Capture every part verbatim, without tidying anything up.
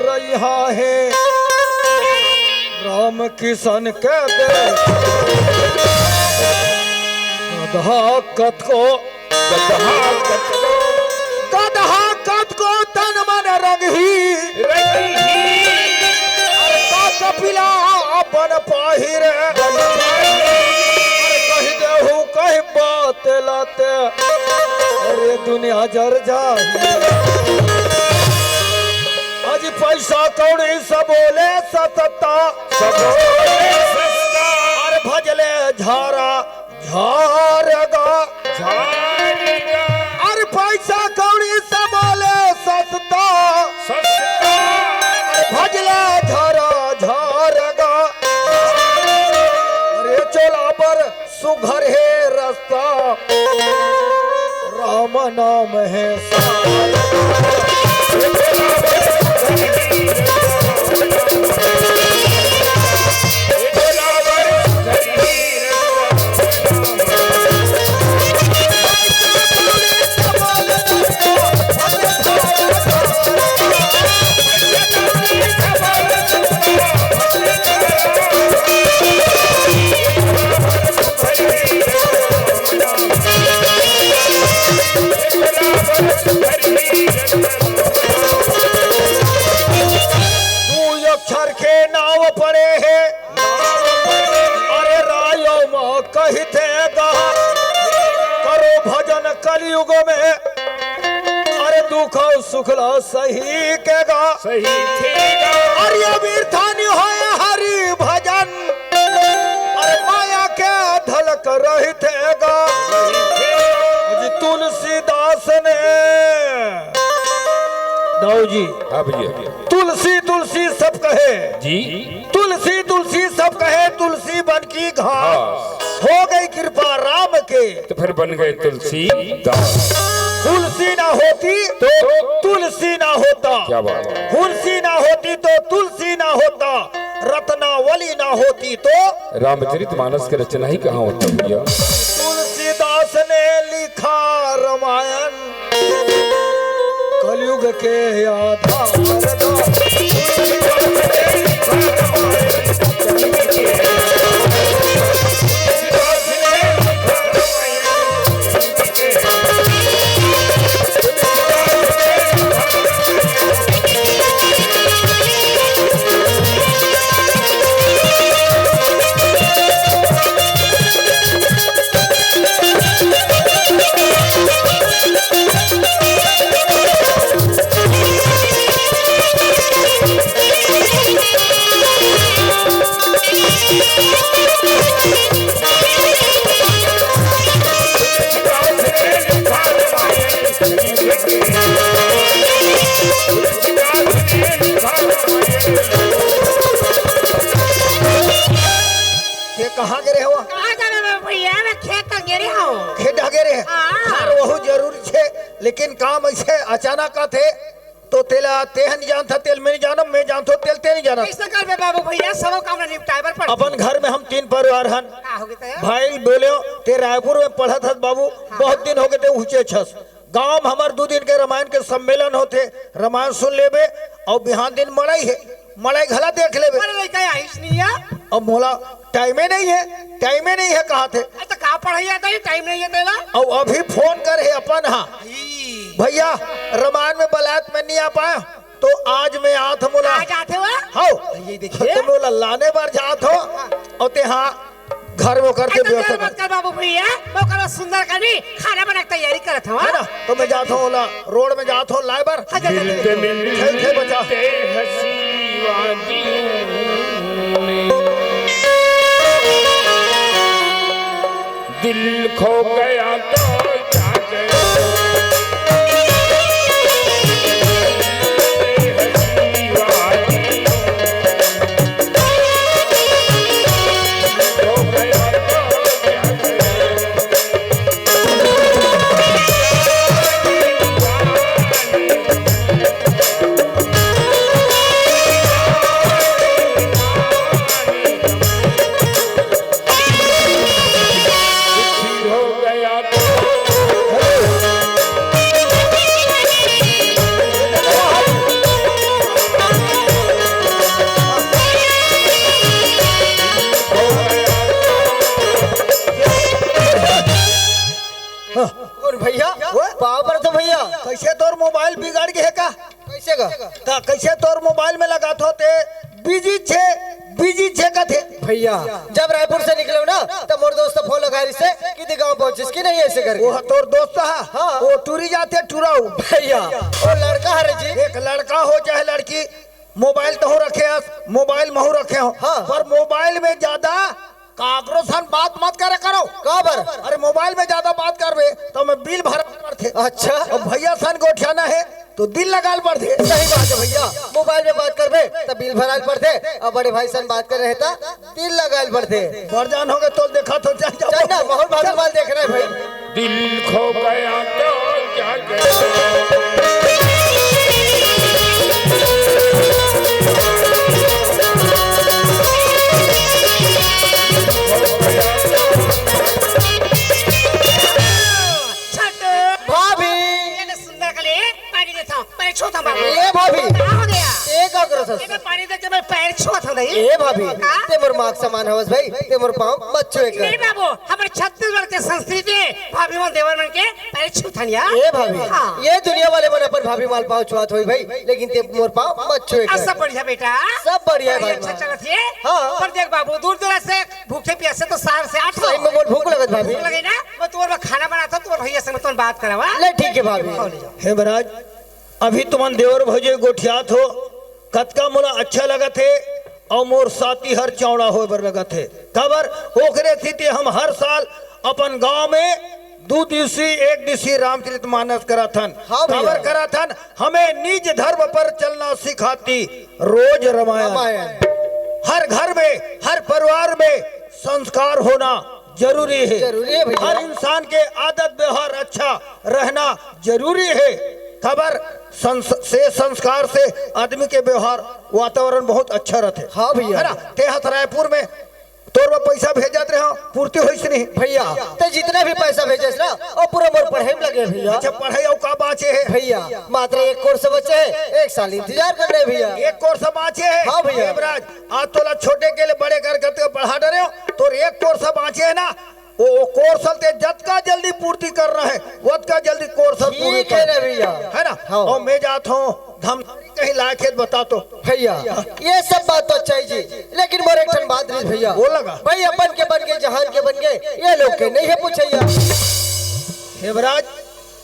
रहिया हे राम किशन के देश। गधा कतको, गधा कतको, गधा कतको तन मन रंगही। रंगही। अरे का कपिला अपन पाही रे। अरे कहि देहू कहि बात लाते, अरे दुनिया जर जाही। आज पैसा कौड़ी सबो ले सस्ता, सबो ले सस्ता। अरे भजले झारा झारगा। झारगा। अरे पैसा कौड़ी सबो ले सस्ता, सस्ता। अरे भजले झारा झारगा। अरे चोला बर सुघर हे रस्ता, राम नाम हे सहाय। दू अक्षर के नाव पड़े हे। अरे रायो म कहिथे गा, करो भजन कलयुग में। अरे दुख अउ सुख ला सही के गा। सही के गा। अरे अबीर थानी होय हरि भजन। अरे माया के धलक रहिथे गा। अजी तुलसीदास ने। दाऊ जी। हाँ भैया। तुलसी तुलसी सब कहे। जी। तुलसी तुलसी सब कहे, तुलसी बन की घास। हाँ। हो गई कृपा राम के। तो फिर बन गए तुलसीदास। तुलसी ना होती तो? तो तुलसी ना होता। क्या बात है। तुलसी ना होती तो तुलसी ना होता, रत्नावली ना होती तो? रामचरित मानस की रचना ही कहाँ होती भैया। तुलसीदास ने लिखा रामायण, कलयुग के आधार दा। ते कहाँ गे रहे हो? कहाँ जाना मैं भैया, मैं खेत तक गे रहे हूँ। खेत गे रहे? हाँ। घर वहू जरूर छे, लेकिन काम ऐसे अचानक आथे, तो तेला तेह नहीं जानता, तेल मैं नहीं जानम, मैं जानथो, तेल ते नहीं जानत। ऐसा कर बे बाबू भैया, सबो काम ला निपटाए बर पड़थे। अपन घर में हम तीन परिवार हन। का हो गए तेरा? भाई बोले, ते रायपुर में पढ़त हस बाबू, हाँ। बहुत दिन हो गए ते उहुँचे छस। गाँव में हमर दू दिन के रामायण के सम्मेलन होथे, रामायण सुन लेबे, अउ बिहान दिन मड़ई हे, मड़ई घला देख लेबे। अरे लइका आइस नहीं या? अब मोला टाइमे नहीं हे, टाइमे नहीं हे कहा थे। अरे तो का पढ़ाई आता है, टाइम नहीं है तेरा? अउ अभी फोन कर हे अपन हा। ई। भैया, रामायण में बलात में नहीं आ पाया, तो आज मैं आत मोला। आज आते हो? हाँ। ये देखिए। तो मोला लाने बर जात हो, अउ ते हाँ घर में करके ए, तो व्यवस्था देर कर। मत कर बाबू भैया, वो करो सुंदर कनी खाना बना के तैयारी करत हवा। है ना? तो मैं जात हूँ ओला, रोड में जात हूँ लाए बर। हाँ, जा, जा, जा, जा। मिलते मिलते थे, थे बचा। हंसी वादियों में दिल खो गया तो क्या करे? गड़ गे हे का? कइसे गा? त कइसे तोर मोबाइल में लगाथो ते बिजी छे, बिजी छे कथे। भइया, जब रायपुर से निकलेंव ना, त मोर दोस्त फोन लगाय रिहिसे कि दे गाँव पहुँचिस कि नहीं, अइसे करके। वो तोर दोस्त हा? हाँ। वो टूरी जाथे टुराऊ। भइया, वो लड़का हरे जी। एक लड़का हो चाहे लड़की, मोबाइल तहूँ रखे हस, मोबाइल महूँ रखे हों। हाँ। पर मोबाइल में जादा काकरो सन बात मत करे करो। काबर? अरे, मोबाइल में जादा बात करबे त ओमे बिल भराय ल पड़थे। अच्छा। अउ भइया सन गोठियाना हे त दिल लगाय ल पड़थे। सही बात हे भइया, मोबाइल में बात करबे त बिल भराय ल पड़थे, अउ बड़े भाई सन बात करे रहे त दिल लगाय ल पड़थे। बड़ जान होगे, तोल देखा तो चल जा। चल ना, बहुत भाभी माल देख रहे हैं भाई। दिल खो गया तो क्या करे? भाभी। ये ले सुंदर कली, पानी देता हूँ, पैर छूता हूँ बाबू। ए भाभी। का हो गया? ए का करत हस? ए तो पानी दे के मैं पैर छूत हूँ नहीं। ए भाभी, का? ते मोर माँ के समान हवस भाई, ते मोर पाँव मत छुए कर। नहीं बाबू, हमर छत्तीसगढ़ के संस्कृति हे, भाभी मन देवर मन के पैर छूथन या। ए भाभी, हाँ। ये दुनिया वाले मन अपन भाभी माल पाँव छुआत होही भाई, लेकिन ते मोर पाँव मत छुए कर। सब बढ़िया बेटा। सब बढ़िया हे भाई। अच्छा चलत हे। हाँ। पर देख बाबू, दूर दूर से भूखे प्यासे तो सार से आठ सही में मोर भूख लगत भाभी। भूख लगे ना, मैं तोर बर खाना बनाता हूँ, तोर भइया से मैं तोर बात करावा। ले ठीक हे भाभी। हे महाराज, अभी तुमन देवर भौजी गोठियात हो, कतका मोला अच्छा लगत हे, अउ मोर साती हर चौड़ा होय बर लगत हे। काबर? ओकरे सेती हम हर साल अपन गांव में दू दिवसी, एक दिवसी रामचरित मानस कराथन। हाँ भैया। काबर कराथन? हमें निज धर्म पर चलना सिखाती रोज रामायण। रामायण। हर घर में, हर परिवार में संस्कार होना जरूरी हे। जरूरी हे भैया। हर इंसान के आदत व्यवहार अच्छा रहना जरूरी हे। काबर? संस-, से संस्कार से आदमी के व्यवहार, वातावरण बहुत अच्छा रथे। हाँ भैया। हे ना? ते हस रायपुर में तोर बर पैसा भेजत रहे हो, पूर्ति होइस नहीं? भैया, ते जितना भी पैसा भेजेस ना, वो पूरा मोर पढ़ाई में लगे भैया। अच्छा, पढ़ाई अउ का बाँचे हे? भैया, मात्र एक कोर्स बचे हे, एक साल इंतजार करना हे भैया। एक कोर्स बाँचे हे? हाँ भैया। देवराज, आज तोला छोटे के ले बड़े कर करके पढ़ा डरे हो, तोर एक कोर्स बाँचे हे ना, वो, वो कोर्स ल ते जतका जल्दी पूर्ति करना हे, ओतका जल्दी कोर्स ल पूरी ठीक हे कर। ना भैया। हे ना? हाँ। अउ मैं जात हूँ, धमदारी कहीं लायक हे त बता तो। भैया, ये सब बात तो अच्छा हे जी, लेकिन मोर एक ठन बात रहिस भैया। बोला का? भाई अपन के बन गे, जहान के बन गे, ये लोग के नहीं हे पूछइया। देवराज,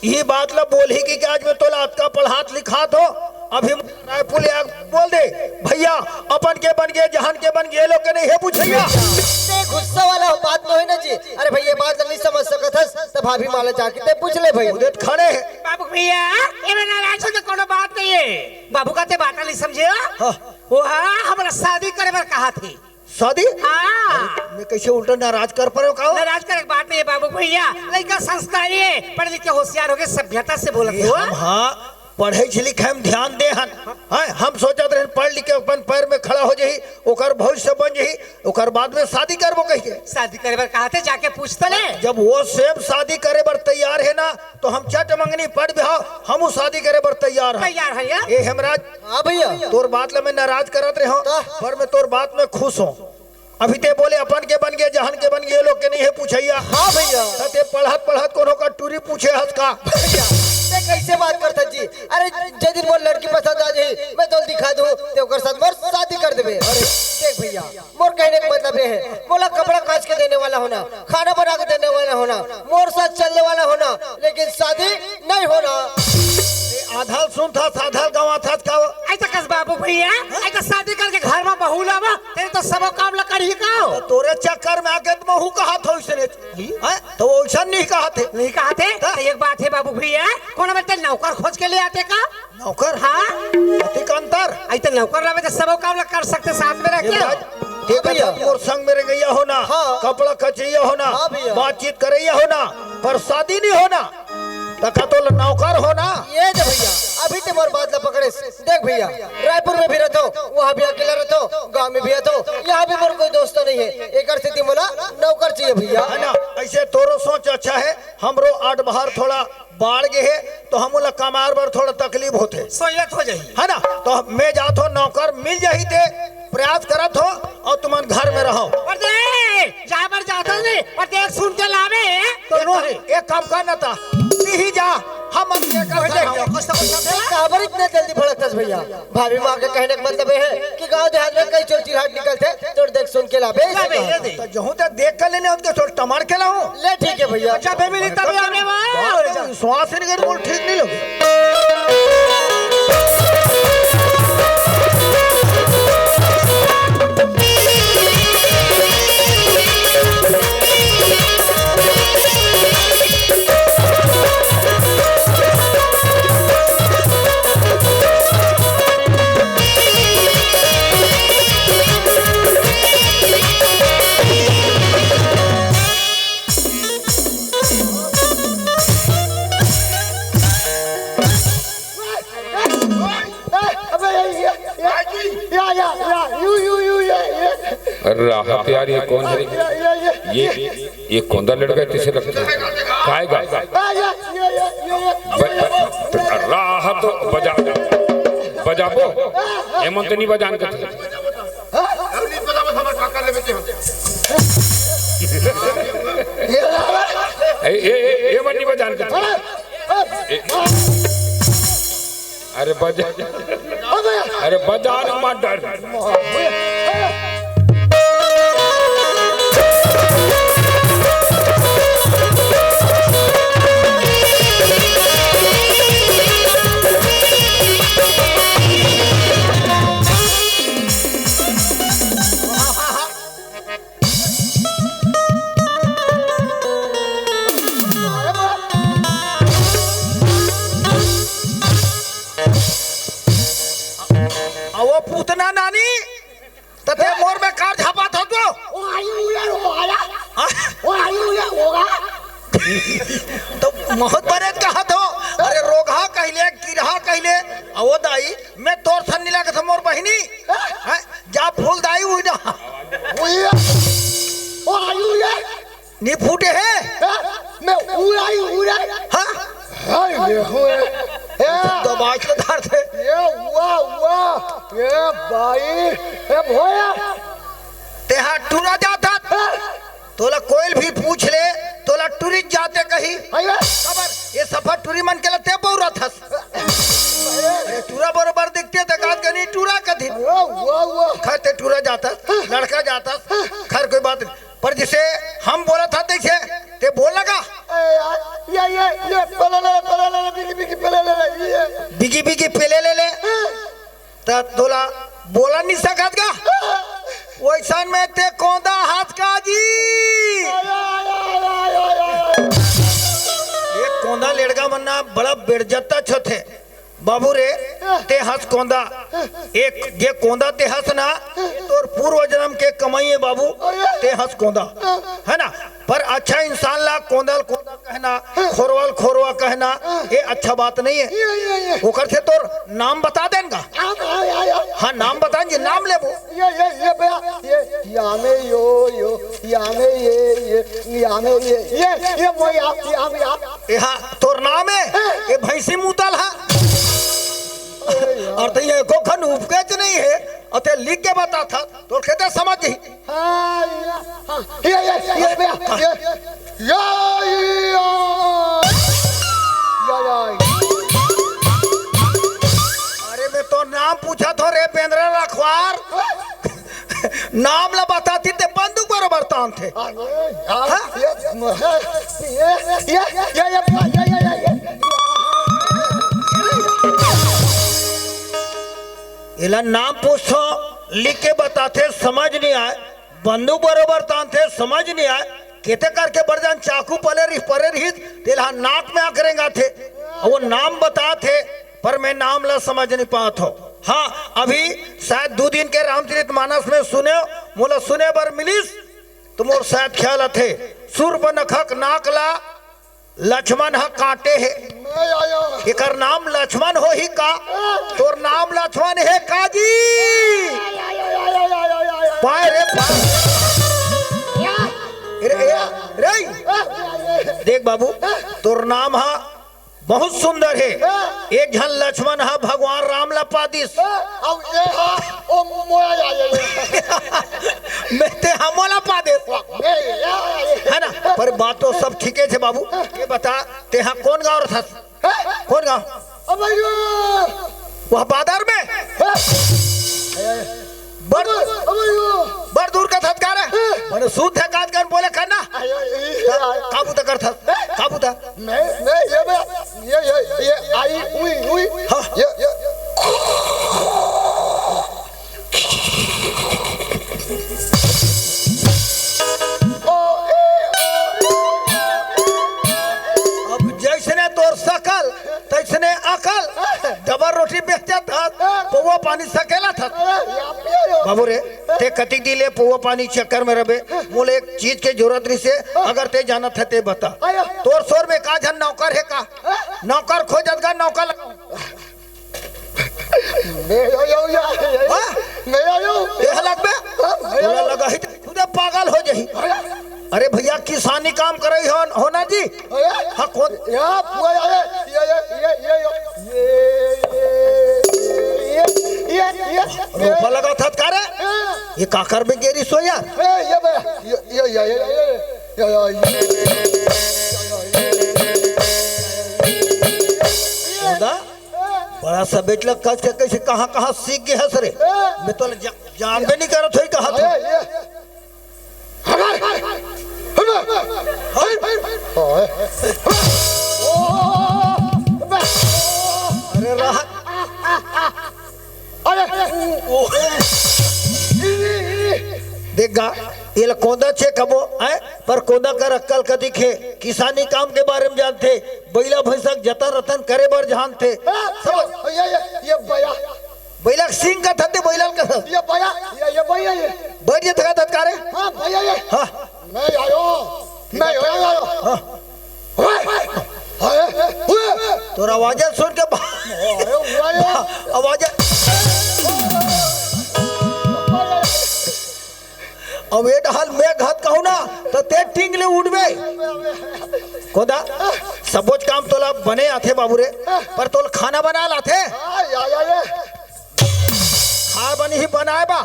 ये बात ला बोलही कि आज मैं तोला अतका पढ़ात लिखात हो, अभी रायपुर ले आके बोल दे, भैया, अपन के बन गे, जहान के बन गे, ये लोग के नहीं हे पूछइया। ते गुस्सा वाला बात नोहे ना जी। अरे भाई, ये बात नहीं समझ सकत हस, त भाभी माँ ला जाके ते पूछ ले भाई। उदय त खड़े हे। बाबू भैया, ये मैं नाराज हो के कोनो बात नहीं हे। बाबू का ते बात नहीं समझे हो? हाँ। वो हा, हमरा शादी करे बर कहाथे। शादी? हाँ। अरे, मैं कइसे उल्टा नाराज कर परेंव का? नाराज करे के बात नहीं हे बाबू भैया, लइका संस्कारी हे, पढ़े लिखे होशियार होगे, सभ्यता से बोलत हे। हम, हाँ, पढ़े लिखे में ध्यान दे हन। हाँ, हम सोचत रहेन पढ़ लिख के अपन पैर में खड़ा हो जाही, ओकर भविष्य बन जाही, ओकर बाद में शादी करबो कहिके। शादी करे बर कहाथे, जाके पूछ तो ले। जब वो सेम शादी करे बर तैयार हे ना, तो हम चट मंगनी पट बिहाव, हमू शादी करे बर तैयार हन। तैयार हे या? ए हेमराज, हाँ भैया। तोर बात ला मैं नाराज करत रहे हों, त? पर मैं तोर बात में खुश हों। अभी ते बोले अपन के बन गे, जहान के बन गे, ये लोग के नहीं हे पूछइया। हाँ भैया। त ते पढ़त पढ़त कोनो का टूरी पूछे हस का? भैया, ते कइसे बात करत हस जी? अरे, जे दिन मोर लड़की पसंद आ जाही, मैं तोला दिखा दूँ, ते ओकर साथ मोर शादी कर देबे। अरे। देख भैया, मोर कहने का मतलब ये हे, मोला कपड़ा कांच के देने वाला होना, खाना बना के देने वाला होना, मोर साथ चलने वाला होना, लेकिन शादी नहीं होना। ए, आधा ल सुनथस, आधा ल गंवाथस का? अइसे कस बाबू भैया, अइसे शादी करके घर में बहू लाबो, ते तो सबो काम ला करही का? त तोरे चक्कर में आके त महूँ कहाथों अइसने। हैं? त वो अइसन नहीं कहाथे। नहीं कहाथे? त? त एक बात हे बाबू भैया, कोनो बेर ते नौकर खोज के ले आते का? नौकर? हाँ। अति का अंतर। अइसे नौकर लाबे त सबो काम ला कर सकथे साथ में रह के। ये बात, ये हाँ भैया। बात मोर संग में रंगइया होना, हाँ। कपड़ा कचइया होना, हाँ भैया। बातचीत करइया होना, पर शादी नहीं होना। त का तोला नौकर होना? ये दे भैया, अभी ते मोर बात ला पकड़ेस। देख भैया, रायपुर में भी रहथों, वहाँ भी अकेला रहथों, गाँव में भी रहथों, यहाँ भी मोर कोई दोस्त नहीं हे। एकर सेती मोला नौकर चाहिए भैया। हे ना? अइसे तोरो सोच अच्छा हे, हमरो आठ बाहर थोड़ा बाढ़ गे हे, त हमन ला कमाए बर थोड़ा तकलीफ होथे। सहूलियत हो जाही। हे ना? त मैं जात हों, नौकर मिल जाही ते प्रयास करत हों अउ तुमन घर में रहो। पर दे, जाए बर जात हों नहीं, पर देख सुन के लाबे, तो नो है। एक काम कर ना ता, नहीं जा, हम अब ये कर भैया, सकते हैं। भैया, कुछ तो, कुछ तो। काबर इतने जल्दी भड़कतस भैया? भाभी माँ के कहने का मतलब ये है कि गांव देहात में कई चोर चिरहाट निकलते, तो देख सुन के लाबे। लाबे, ये दे। तो जहूँ तो देख कर लेने, उनके चोर टमार के लाऊं। ले ठीक है भैया। अच्छा, फैमिली तब आने वाला। बात तो विश्वास नहीं कर, बोल ठीक नहीं लगे। अबे, ये, ये, ये, या, या, या, यू, यू, यू, ये, ये। अरे राहत यार, ये कौन है रे? ये, ये, ये। ये, ये कौन सा लड़का है, किसे लगता है? खाएगा? आ, या, ये, ये, ये, ये। ब-, ब-, राहत तो बजा, बजाबो। एमन तो नहीं बजान करते। ए, ए, ए, एमन नहीं बजान करते। ए, अरे बजा, अरे बजा न मार डर। अ, वो पूतना नानी, त ते मोर में कार झापात हो तो? वो आई हुई है, वो आया। हाँ? वो आई हुई है, होगा। तो बहुत बड़े कहा तो, अरे रोगहा कहले, किरहा कहले, अ, वो दाई, मैं तोर सन नी लागत मोर बहिनी। हाँ? जा फूल दाई हुई ना। हुई है। वो आई हुई है। नी फूटे है? हाँ? मैं उड़ाई, उड़ाई। हाँ? हाय, ये हुए। ए, दबाई के धार थे। ये हुआ, हुआ। ये भाई, ए भोया। ते हाँ टूरा जाता। हाँ? तोला कोई भी पूछ ले, तोला टूरी जाते कही। हाय, ए। खबर, ये सफा टूरी मन के लते बौरा थस। अरे टूरा बरोबर दिखते त कात के नी टूरा कथी। अरे वाह, वाह। खैर ते टूरा जाता, लड़का जाता, खैर कोई बात नहीं। पर जिसे हम बोला था तैसे, ते बोल लगा। ए यार, ये, ये, ये, पलाला, पलाला, बिगी, बिगी, पलाला, ये। बिगी, बिगी, पेले ले ले। हाँ। त तोला बोला नहीं सकत गा। हाँ। वैसन में ते कोंदा हाथ का जी। आया, आया, आया, आया, आया। ये कोंदा लेड़गा मन ना बड़ा बेड़जत्ता छथे। बाबू रे, ते हस कोंदा, एक जे कोंदा ते हस ना, ये तोर पूर्व जन्म के कमाई है बाबू, ते हस कोंदा, है ना? पर अच्छा इंसान ला कोंदा ल कोंदा कहना, खोरवा ल खोरवा कहना, ये अच्छा बात नहीं है। ये, ये, ये। ओकर से तोर नाम बता देन गा। आ, आ, आ, आ। हाँ, नाम बता जी, नाम लेबो। ये, ये, ये बया, ये, यामे यो, यो, यामे ये, ये, यामे ये, ये, ये मोय आप, याम, याम। ए हाँ, तोर नाम है? हाँ। ये भैंसी मुतल है। अरे यार। और तो ये एको खन उपकेच नहीं है, और ते लिख के बता था, तोर खेते समझ ही। हाँ, ये, हाँ, ये, ये, ये, ये, ये, या, या, या, या। अरे मैं तो नाम पूछा था रे बेंद्रा रखवार। नाम ला बताती ते बंदूक बरोबर तान थे। अरे यार, हाँ? ये, ये, ये, ये, ये, ये, ये, ये, ये, ये। एला नाम पूछो, लिख के बताथे, समझ नहीं आए। बंदूक बरोबर तानथे, समझ नहीं आए। केते करके बरजान चाकू पले रही, परे रही, तेला नाक में आकरेंगा थे। वो नाम बताथे, पर मैं नाम ला समझ नहीं पात हो। हाँ, अभी शायद दू दिन के रामचरित मानस में सुने, मोला सुने बर मिलिस, तो मोर शायद ख्याल आथे, सूर्पनखक नाक ला लक्ष्मण ह काटे हे। मैं आया। एकर नाम लक्ष्मण होही का? तोर नाम लक्ष्मण हे का जी? पाए रे पाए। रे, रे, देख बाबू, तोर नाम ह बहुत सुंदर हे। एक झन लक्ष्मण ह भगवान राम ला पा दिस। अब ये हा, ओ मोया जा, ये, ये। मैं ते हमो ला पा दिस। मैं, ये, ये, ये। है ना? अरे, बात तो सब ठीके छे बाबू। ये बता, तेहा कोन गाँव रथस? कोन गाँव? अबे यो। वह बादर में? बड़, अबे यो। बड़ दूर का थस का रे? मने शुद्ध है काज कर बोले करना। आयो, ई, ई, का, आयो। काबू तक कर थस? काबू तक? मैं, मैं, ये, मैं, ये, ये, ये, आई, उई, उई। हाँ। ये, ये। अब जैसने तोर सकल, तैसने अकल। डबल रोटी बेचत हस, पौवा पानी सकेलत हस। बाबू रे, ते कतिक दिन ले पौवा पानी चक्कर में रबे। मोला एक चीज के जरूरत रहिसे, अगर ते जानत हे ते बता। तोर सोर में का झन नौकर हे का? नौकर खोजत गा, नौकर लगा। मैं यो, यो, यो, यो, यो। हाँ? मैं यो, यो। ये हालत में? हाँ, मैं यो, बोला यो। लगा ही तो खुदे पागल हो जाही। अरे भैया, किसानी काम करे हो, हो ना जी? अरे? हाँ, कौन? या, पूरा, अरे, ये, ये, ये, ये, यो। ये, ये, ये, ये, ये, ये। रोपा लगा था का रे? हाँ। ये काकर में गेरी सो यार? ए, ये बे, ये, ये, ये, ये, ये, ये, ये, ये। दादा? बड़ा सबेच लग कस के कैसे कहाँ कहाँ सीख गए हस रे? मैं तो जा-, जानबे नहीं करत होई कहाँ अरे, था। ये। हमारे, हमारे, हमारे। अरे रहा। अरे। ओ। देख गा, ये ला कोंदा छे कबो, हैं? पर कोंदा कर अक्कल कतिक हे, किसानी काम के बारे में जानथे, बइला भैंसा के जतन रतन करे बर जानथे। हाँ, समझ? ये, ये, ये बया। बइला के सींग का थते, बइला का थते। ये बया, ये, ये बया, ये। बैठ जे थका थत का रे? हाँ, बया, ये। हाँ। मैं आयो, मैं आयो, आयो। हाँ। ओए, ओए, ओए। तोर आवाज सुन के बा-, अरे, हुआ ये। आवाज। अब ये डहल मैं घात कहूँ ना, तो ते टिंग ले उठबे। कोदा, सबोच काम तोला बने आथे बाबू रे, पर तोला खाना बना लाथे? आ, या, या, या। खा बनी ही बनाए बा।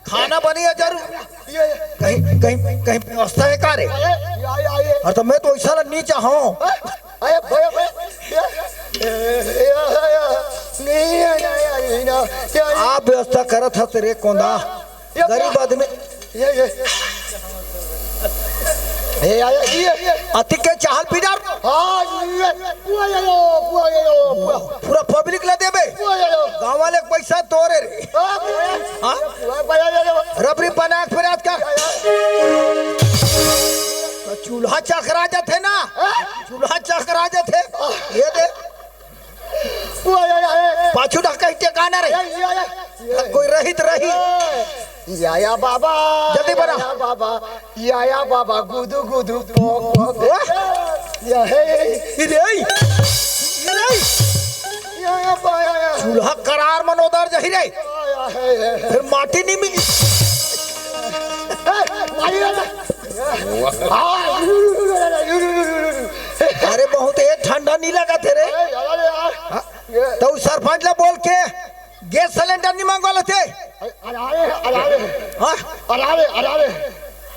खाना बनी है जरूर। ये, ये। कहीं, कहीं, कहीं व्यवस्था है का रे? अरे, या, या, ये। और तो मैं तो ऐसा ला नहीं चाहूँ। अरे, भैया, भैया, ये, ये, ये, ये, नहीं, नहीं, नहीं, नहीं, नहीं, ये, ये। आप व्यवस्था करत हस रे कोंदा। ये गरीब क्या? आदमी। ये, ये। ए, आया, ये, ये। अति के चाहल पी डार। हाँ, ये, ये। पुआ ये लो, पुआ ये लो, पुआ। पूरा पब्लिक ला देबे। पुआ ये लो। गाँव वाले के पैसा तोरे रे। हाँ, पुआ। हाँ? पुआ, पुआ ये लो। रबरी बना के फिर आज का। या, या। तो चूल्हा चकरा जाथे ना। हाँ? चूल्हा चकरा जाथे। ये दे। ओए, ओए, ओए। पाछू ढाका ही ठिकाना रे। ओए, ओए, ओए। कोई रही तो रही। ओए। या, या बाबा। जल्दी बना। या, या बाबा। या, या बाबा, गुदु, गुदु, पो, पो, पो। ओए। या हे। इरे, इरे। या, या बा, या, या। चूल्हा करार मन उधर जही रे। या, या, हे, हे, हे। फिर माटी नहीं मिली। ए, मारी रे। अरे, बहुत ए ठंडा नहीं लगा थे रे। ए, यार, यार। हाँ? ये तो सरपंच ला बोल के गैस सिलेंडर नहीं मंगवा लेते। अरे, अरे, अरे, अरे। हाँ? अरे, अरे, अरे, अरे।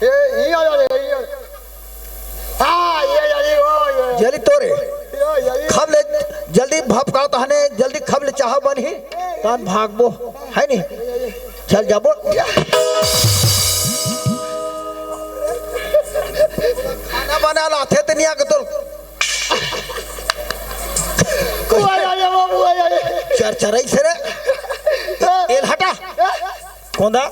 ये, ये, अरे, अरे, ये। हाँ, ये, ये, ये, वो, ये। जल्दी तोरे। ये, ये, ये। खब ले, जल्दी भपकाओ तहने, जल्दी खब ले चाह बनी। तान भागबो, है नहीं? चल जाबो। खाना बना लाथे ते नहीं आके तो। वाह, वाह, वाह, वाह, वाह। चर चराई से रे। एल हटा। कोंदा,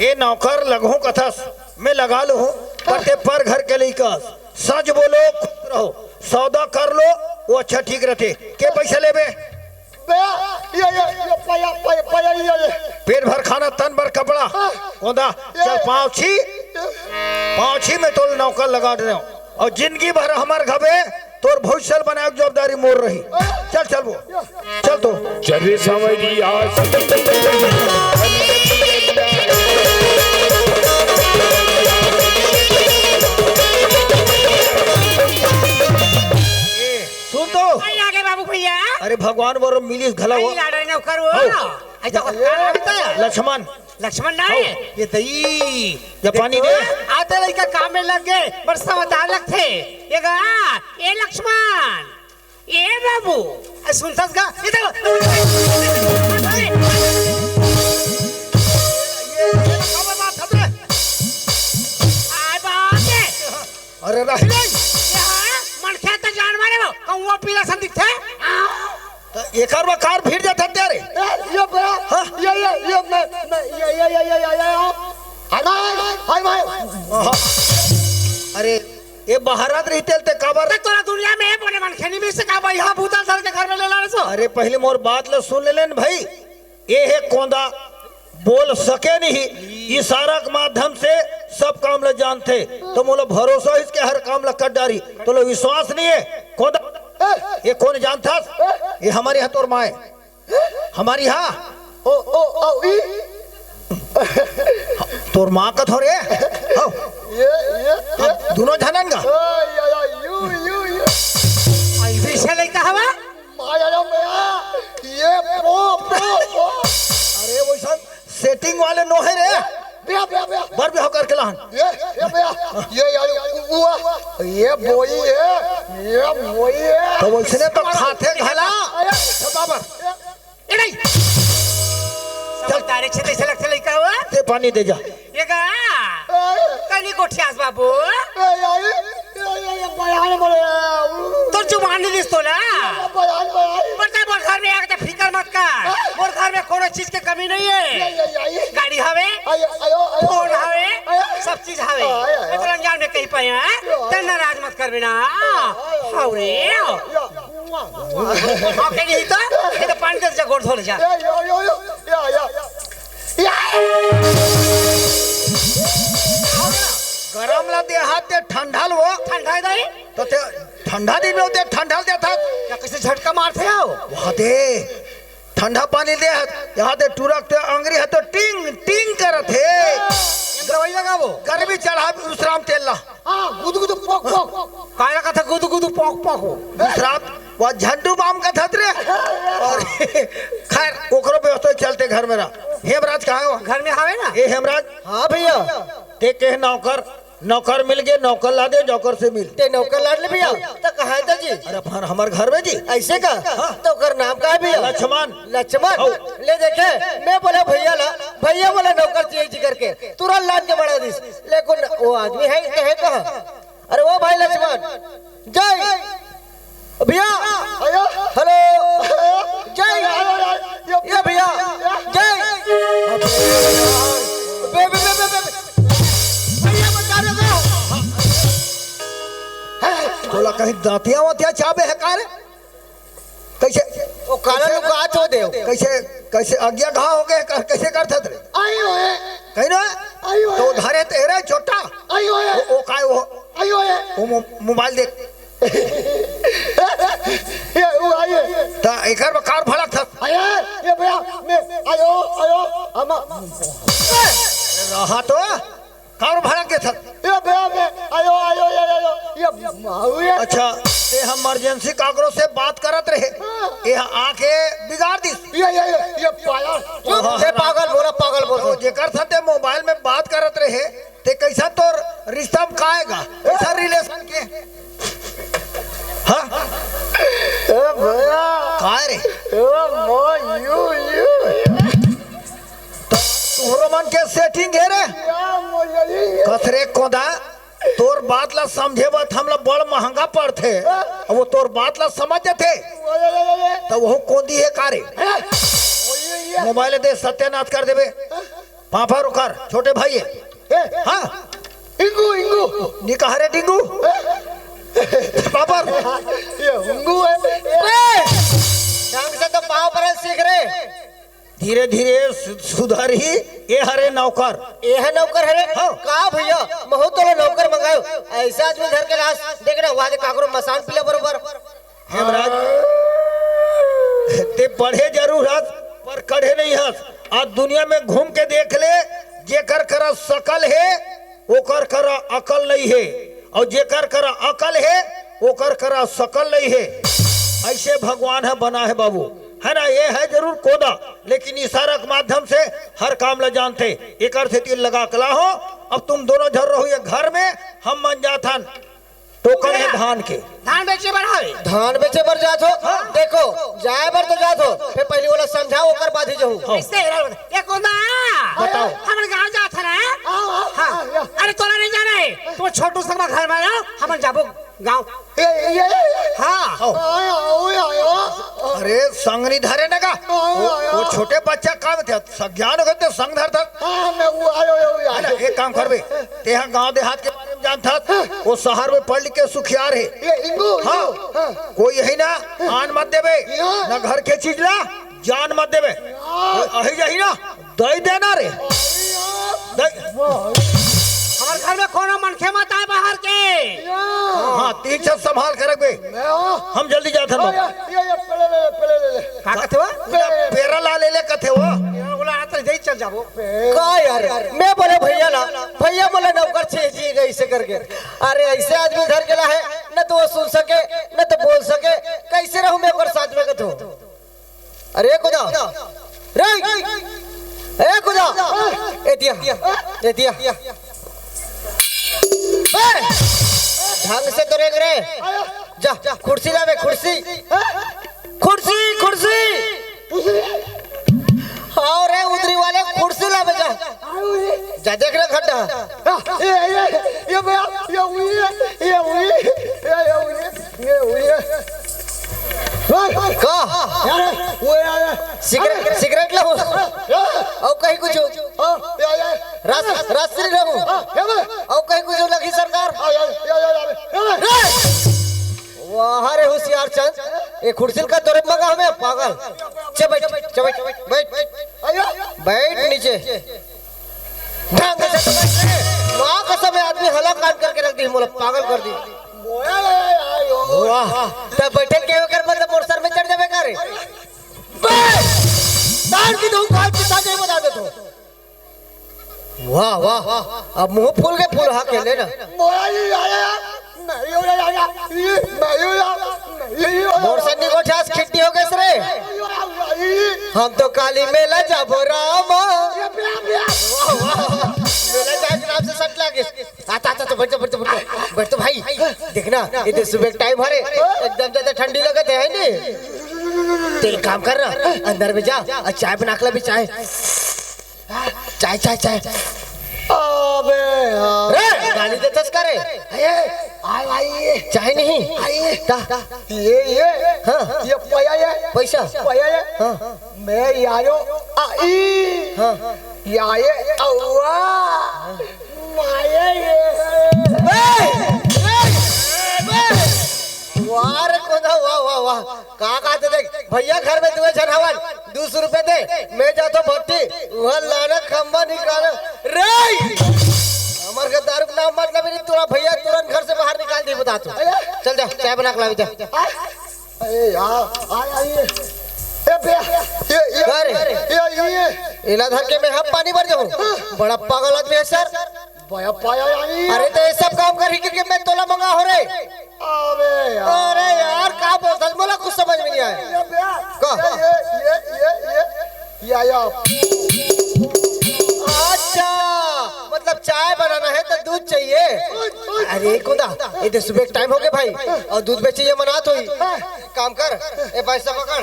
ए नौकर लगहूँ कथस, मैं लगा लूँ, पर ते पर घर के लइका अस। सच बोलो, खुश रहो, सौदा कर लो, वो अच्छा ठीक रहते। के पैसा लेबे? बे, ये, ये, ये, पया, पया, पया, ये, ये। पेट भर खाना, तन भर कपड़ा। हाँ। कोंदा, ये, चल ये। पाँव छी, पाँव छी में तोल नौकर लगा दे रहे हो। और जिंदगी भर हमार घबे, तोर भविष्य बनाए के जवाबदारी मोर रही। चल, चल वो। चल तो। चल रे सांवरिया। ए, सुन तो। भाई आ गए बाबू भैया। अरे भगवान बोलो मिलिस घला हो। भाई लाडो नौकर हो। हो। ऐसा कुछ काम है तो यार। लक्ष्मण। लक्ष्मण ना हे। ये दई, ये पानी दे। आते लइका काम में लग गए, बरसा बता लगथे। ये गा, ए लक्ष्मण, ए बाबू, ए सुनथस गा? ये देखो। ये, ये, ये, आय बाप रे। अरे रही नहीं। ये हा, मनखे त जानवर हे वो, कौआ पीला सन दिखथे। त एकर बर कार भिड़ जात हत्या रे। ए, ये बड़ा, हाँ? ये, ये, ये, मैं, मैं, ये, ये, ये, ये, ये, ये, हाँ। हाय भाई, हाय भाई। हाँ। अरे, ये बहरात रहिते ते काबर? ते तोला दुनिया में बने मनखे नहीं मिल सका भाई, हाँ, भूतल धर के घर में ले ला रहे सो। अरे, पहले मोर बात ला सुन ले लेन भाई। ये हे कोंदा, बोल सके नहीं, इशारा के माध्यम से सब काम ला जानथे। त मोला भरोसा हे इसके हर काम ला कर डारी। तोला विश्वास नहीं हे? कोंदा, ये कोन जानथस? ये हमर इहाँ तोर माय। हमर इहाँ। ओ, ओ, ओ, ई। तोर माँ कथों रे। हव। ये, ये, हम ये, ये। दोनों झनन गा। ओ, या, या, यू, यू, यू। ऐसे लइका हवा? माया रे माया, ये पो, पो, पो। अरे वइसन setting वाले नो हे रे। बे, बे, बे। बर बिहाव करके लान। ये, ये बे, ये यार, उ-, उआ, ये बोई हे, ये बोई हे। त वइसने तो खाथे घला। अरे, बाबर। ए नहीं। समझदार हे, छे तइसे लगथे लइका हवा। ते पानी दे जा। ये गा? ए। कनी गोठियास बाबू। ए, ए, ए, ए, ए, बयान बोले। तोर जुबान नहीं दिस तोला। बयान, बयान। बता, मोर घर में आके त फिकर मत कर। हाँ। मोर घर में कोनो चीज के कमी नहीं हे। ए, ए, ए, ए। गाड़ी हवे, आयो, आयो, आयो। फोन हवे, आयो। सब चीज हवे। आयो, आयो। मैं तो अनजान में कहीं पाया, हाँ? आयो, आयो। ते नाराज मत कर बिना। आयो, आयो। हाव रे। आयो। आके नहीं तो, ये तो पानी दे जा, गोड़ धो ले जा। या, या, या, या, या, या। या। गरम ला दे हाथ ते ठंडा लो। ठंडा हे दाई? तो ते ठंडा दिन में होते ठंडा देता। या कइसे झटका मारथे हो? वहाँ दे ठंडा पानी दे हाथ, यहाँ दे टुरक ते अंगरी हे तो टिंग टिंग करत हे। ये दवाई लगाबो। गर्मी चढ़ा विश्राम तेल ला। हाँ, गुदु गुदु पोक पोक। काय ला कथा गुदु गुदु पोक पोक हो? विश्राम, वह झंडू बाम कथस रे। अउ खैर, ओकरो व्यवस्था चलथे घर में रह। हेमराज कहाँ हे वो? घर में हवे ना। ए हेमराज। हाँ भैया। ते कहे नौकर, नौकर मिल गे, नौकर ला दे, नौकर से मिल। ते नौकर ला ले भैया, त कहाँ हे जी? अरे अपन हमर घर में जी। अइसे का? हाँ। त ओकर नाम का हे भैया? लक्ष्मण। लक्ष्मण? हौ। ले देखे, मैं बोला भैया ला, भैया बोला नौकर चाहिए जी करके, तुरंत लान के बढ़ा दिस। लेकिन वो आदमी हे, हे कहाँ? अरे वो भाई लक्ष्मण, जय भैया, आयो। हेलो, जय, आयो, आयो, आयो। ये भैया, जय। बे, बे, बे, बे, बे। भैया बचा रे। तोला कहीं दांतिया वातिया चाबे हे का रे? कइसे? ओ काला लुका तो देव। कइसे, कइसे अगिया घा हो गे, क-, कइसे करथस रे? आयो हे। कहीं ना? आयो हे। तो धरे तेरे छोटा। आयो हे। ओ, ओ काय वो? आयो हे। वो मो-, मोबाइल देख। ये वो आयो हे। त एकर में कार भड़कथस। आयो हे, ये भैया, मैं, आयो, आयो, हम रहा तो। काबर भड़क गे थस? ए बे, ए बे, आयो, आयो, आयो, आयो, ये माऊ ये। अच्छा, ते इमरजेंसी काकरो से बात करत रहे। हाँ। ये आके बिगाड़ दिस। ये, ये, ये, ये पागल। चुप, हाँ, ते हाँ। पागल बोला, पागल बोल। तो जेकर साथे मोबाइल में बात करत रहे, ते कइसा तोर रिश्ता में का आय गा? कइसा रिलेशन के? हाँ? ए भैया। काय रे? ए मो यू, यू। त तोहरो मन के सेटिंग हे रे। या, मोर यही हे। कस रे कोदा, तोर बात ला समझे बर हमला बड़ महंगा पड़थे। अब वो तोर बात ला समझ जथे, त वो कोंदी हे का रे? मोबाइल दे, सत्यानाश कर देबे। पापा रुकर, छोटे भाई हे। ए, हाँ। इंगू, इंगू। नी कहा रे डिंगू। पापा। ये हुंगू हे। ए, ढंग से तो पाँव परन सीख रे। धीरे धीरे सु-, सुधरही, ए हरे नौकर। ए हे नौकर हरे? हाँ। का भैया, महूँ तोला नौकर मंगायो। अइसा आदमी धर के लास, देख ना, वहाँ दे काकरो मसान पीला बरोबर। हेमराज, ते पढ़े जरूर हस, पर कढ़े नहीं हस। आज दुनिया में घूम के देख ले, जेकर करा सकल हे, ओकर करा अकल नहीं हे, अउ जेकर करा अकल हे, ओकर करा सकल नहीं हे। अइसे भगवान ह बना हे बाबू, है ना? ये है जरूर कोदा, लेकिन इशारा के माध्यम से हर काम ला जानथे, एकर सेती लगा के लाहूं। अब तुम दोनों झन रहू ये घर में, हम मन जाथन टोकन हे धान के। धान बेचे बर हवे। धान बेचे बर जात हो? हाँ। देखो, जाए बर तो जात हो, फेर पहिली ओला समझाओ, ओकर बाद ही जाहू। हाँ। अइसे हे, ये कोन दा? बताओ। हमर गांव जात हन। हाँ, हाँ, हाँ। हाँ, हाँ। अरे तोला नइ जाना हे, तू छोटू शर्मा घर में रहो, हमन जाबो गांव। ए, ए, ए, ए। हाँ। आओ, आओ, आओ, आओ। अरे संग नइ धरे न का? आओ, वो, आओ। वो छोटे बच्चा का में थे? सज्ञान हो गए ते संग धरथस। हाँ, मैं वो आयो, आयो, आयो। है ना, एक काम करबे, तेहा गांव देहात के बारे में जानथस, वो शहर में पढ़ लिख के सुखियार हे। ये इंगू, हाँ। इंगू, हाँ। कोई यही ना, आन मत देबे, हाँ। ना घर के चीज ला, जान मत देबे। हाँ। अही जाही ना, दई देना रे। दई। हमर घर में कोनो मनखे मत आए बाहर के। हाँ, तीन छत संभाल के रखबे। मैं, हाँ। हम जल्दी जाथन ये, बाबा। ये, ये, पहले ले ले, पहले ले ले। का कथे वो? पूरा पेरा ला ले ले कथे वो। ये वाला हाथ ले जाई चल जाबो। का यार, मैं बोले भैया ला, भैया बोले नौकर छे जी गई से करके। अरे अइसे आदमी धर के ला हे, न तो वो सुन सके, न तो बोल सके, कइसे रहूं मैं ओकर साथ में कथो? अरे कुदा, रे, ए कुदा, ए दिया, ए दिया। ए, ढंग से तो रेंग रे। जा, कुर्सी लावे, कुर्सी। कुर्सी, कुर्सी। हाँ रे, उधरी वाले कुर्सी लावे जा। जा देख रे खड्डा। ये, ये, ये भैया, ये हुई है, ये हुई, ये, ये हुई है, ये हुई है। का? यार, वो यार। सिगरेट, सिगरेट लाहूं? अउ कहीं कुछ? हाँ, या, या। रस, रस नहीं लाहूं? हाँ, या भाई। अउ कहीं कुछ लगही सरकार? हाँ, या, या, या, या, या। रे! वाह रे होशियार चंद, ये कुर्सी का तोरे मंगा हमें पागल। चे बैठ, चे बैठ, बैठ। आयो। बैठ नीचे। ढंग से तो बैठ रे। माँ कसम है, आदमी हला कान करके रख दी, मोला पागल कर दी। मोया ले आयो। वाह, तब बैठे के ओकर मतलब मोर सर में चढ़ जाबे का रे? बे! तार की तो उखाड़ के ताजे बता दे तू। वाह, वाह, वाह। अब मुंह फूल के फूल हा के ले ना। मोया ले आया। नहीं हो रहा, नहीं हो रहा, नहीं हो रहा। मोर सन्नी को ठास खिट्टी हो गए रे। हम तो काली मेला जाबो रामा। ये प्यार, प्यार। वाह, वाह। मेला जाए के नाम से सट लागे। आता, आता, तो बैठ जा, बैठ जा, बैठ जा। बैठ तो भाई। देखना, ये तो सुबह टाइम हरे, एकदम ज्यादा ठंडी लगत है, है नी? तो एक काम कर ना, अंदर में जा और चाय बना के ला भी चाय। चाय, चाय, चाय। अबे यार। रे, गाली देथस का रे? ए, आय, आय, ये। चाय नहीं? आय, ये। का? ये, ये। हाँ। ये पया ये। पैसा? पया ये। हाँ। मैं यारो आई। हाँ। याये अव्वा। माये ये। ए, ए, ए, वाह रे कोदा, वाह, वाह, वाह। का कहते देख, भैया घर में दुए झन हवन, दू सौ रुपए दे, मैं जातो भट्टी, वह लाना खंबा निकाला। रे! हमर के दारू के नाम मतलब नहीं, तोरा भैया तुरंत घर से बाहर निकाल दी, बता तू। चल जा, चाय बना के लावे जा। अरे यार, आय, आय, ये। ए बे, ये, ये, अरे। ये, ये, ये। इला धर के मैं हम पानी भर जाऊं। बड़ा पागल आदमी है सर। बया पाया यानी। अरे तो ये सब काम कर ही क्योंकि मैं तोला मंगा हो रे। अबे यार। अरे यार, का बोलता है? मोला कुछ समझ में नहीं आया। ये बे, का? ये, ये, ये, ये, ये। या, या। अच्छा, मतलब चाय बनाना है तो दूध चाहिए। अरे कोदा, ये तो सुबह टाइम हो गया भाई, और दूध बेचे ये मना तो ही। काम कर, ए पैसा पकड़,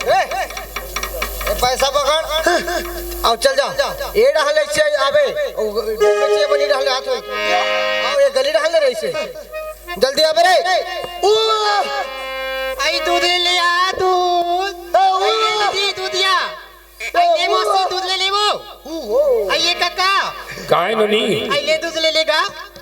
ए, ए पैसा पकड़, आओ चल जा, ये डहले से आबे, ओ, दूध बेचे ये बनी डहले हाथ में, आओ ये गली डहले रही से, जल्दी आबे रे। आई दूध ले ले आ, दूध। ए, ओ। आई ले दीदी, दूधिया। आई ले मौसी, दूध ले ले वो। ओ, ओ। आई ये काका। काय नोनी? आई ले दूध ले लेगा।